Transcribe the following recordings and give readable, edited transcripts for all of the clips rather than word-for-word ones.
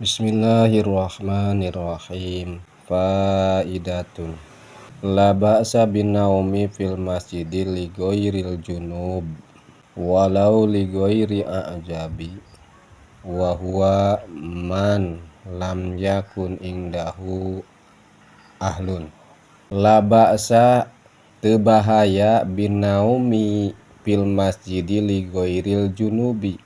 Bismillahirrahmanirrahim. Faidatun. La ba'sa binaumi fil masjidi li ghairil junub walau li ghairi a'jabi wa huwa man lam yakun indahu ahlun. La ba'sa teu bahaya binaumi fil masjidi li ghairil junubi.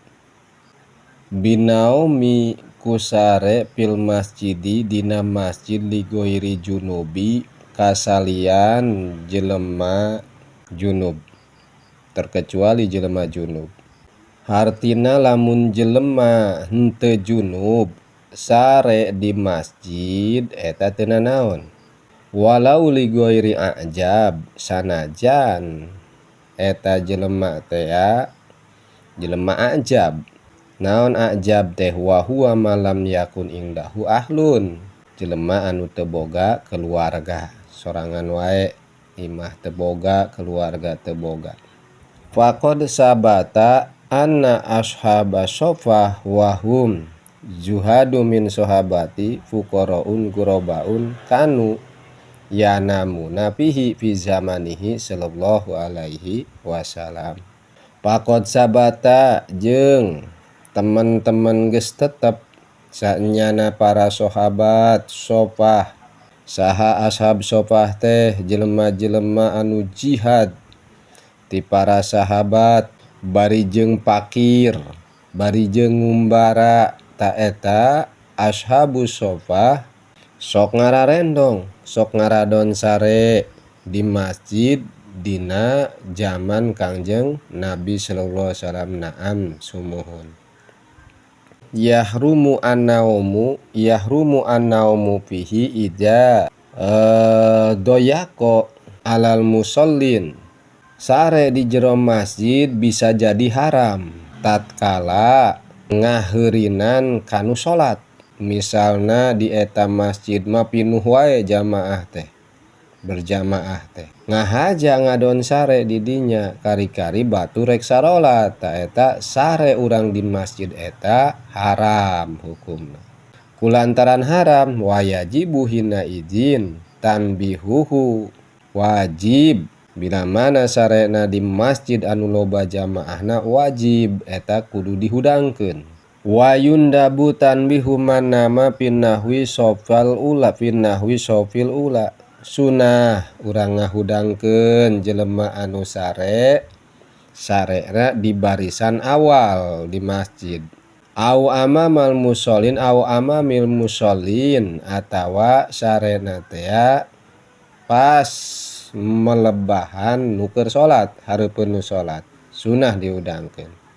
Binaumi kusare fil masjidi dina masjid li ghairi junubi kasalian jelema junub, terkecuali jelema junub. Hartina lamun jelema henteu junub sare di masjid eta teu nanaon. Walau li ghairi a'jab sanajan eta jelema teh jelema a'jab. Naon a'jab teh wa huwa ma lam yakun indahu ahlun, jelema anu teu boga keluarga, sorangan wae imah teu boga, keluarga teu boga. Faqad sabata anna ashaba sofah wa hum zuhadu min sahabati fuqaraun ghurabaun kanu yanamuna fihi fi zamanihi sallallahu alaihi wasallam. Faqad sabata jeung teman-teman geus tetep sanyana para sahabat sofah. Saha ashab sofah teh jelema-jelema anu jihad ti para sahabat bari jeung pakir, bari jeung ngumbara. Ta eta ashabu sofah sok ngararendong, sok ngaradon sare di masjid dina zaman Kangjeng Nabi sallallahu alaihi wasallam. Naam sumuhun. Yahrumu an-naumu, yahrumu an-naumu fihi idza doyako alal musallin. Sare di jero masjid bisa jadi haram tatkala ngaheurinan kanu salat. Misalna di eta masjid mah pinuh wae jamaah teh, berjamaah teh ngahaja ngadon sare di dinya, kari-kari batu rek sarolat. Ta eta sare urang di masjid eta haram hukumna. Kulantaran haram wajibu hina izin tanbihuhu, wajib bila mana sarena di masjid anu loba jamaahna wajib eta kudu dihudangkeun. Wayundabu tanbihu man nama pinnahwi sofal ula, pinnahwi sofil ula. Sunah urang ngahudangkeun jelema anu sare, sarena di barisan awal di masjid. Au amamal musallin, au amamil musallin, atawa sarena teh pas melebahan nu keur salat, hareupeun nu salat, sunah dihudangkeun.